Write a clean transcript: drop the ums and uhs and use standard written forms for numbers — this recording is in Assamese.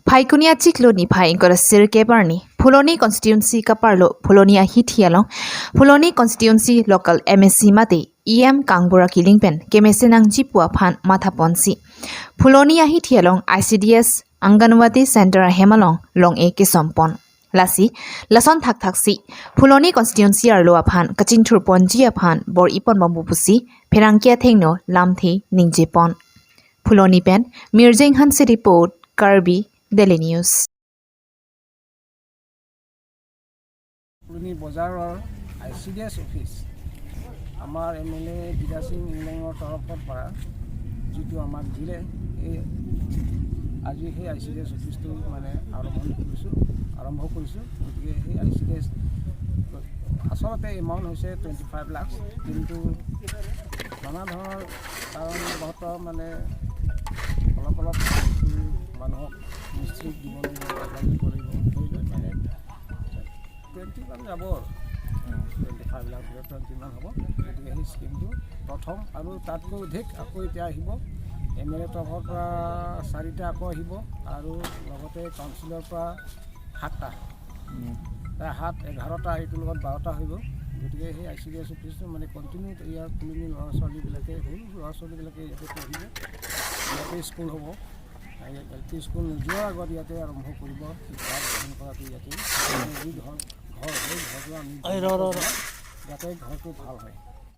Phaikunia chiklo ni phai ingkora sir ke parni Phuloni constituency ka parlo Phuloni a hi thialong Phuloni constituency local MSc mate EM Kangbura kilingpen kemesenang jipua phan matha ponsi Phuloni a hi thialong ICDS Anganwadi center hemalong long e kesompon lasi lason thak thak si Phuloni constituency arlo aphan kachinthur ponji aphan bor ipon bambu pusi pherangkia thengno lamthi ningje pon Phuloni pen Mirjeng Hansi report, Karbi Daily News. পুৰণি বজাৰৰ I C D S office আমাৰ এম এল এ বিদাসিং ইংলেঙৰ তৰফৰ পৰা যিটো আমাক দিলে, এই আজি সেই I C D S অফিচটো মানে আৰম্ভণি কৰিছোঁ, আৰম্ভ কৰিছোঁ। গতিকে সেই I C D S আচলতে এমাউণ্ট হৈছে 25 লাখ, কিন্তু নানা ধৰণৰ কাৰণবশতঃ মানে অলপ অলপ মানুহক মিস্ত্ৰীক দিব লাগিব, দিব লাগিব, সেই লৈ মানে 20মান যাব আৰু 25 লাখ ভিতৰত 20মান হ'ব। গতিকে সেই স্কীমটো প্ৰথম আৰু তাতকৈ অধিক আকৌ এতিয়া আহিব। এম এল এ তৰফৰ পৰা চাৰিটা আকৌ আহিব আৰু লগতে কাউন্সিলৰ পৰা সাতটা, প্ৰায় সাত 11টা, এইটোৰ লগত 12টা হৈ গ'ল। গতিকে সেই I C D S অফিচটো মানে কণ্টিনিউ ইয়াৰ পুৰণি ল'ৰা ছোৱালীবিলাকে, সৰু ল'ৰা ছোৱালীবিলাকে ইয়াতে পঢ়িব, ইয়াতে স্কুল হ'ব। এল পি স্কুল নোযোৱাৰ আগত ইয়াতে আৰম্ভ কৰিব শিক্ষা গ্ৰহণ কৰাটো। ইয়াতে যি ঘৰ ঘৰ সেই ঘৰটো আমি যাতে ঘৰটো ভাল হয়।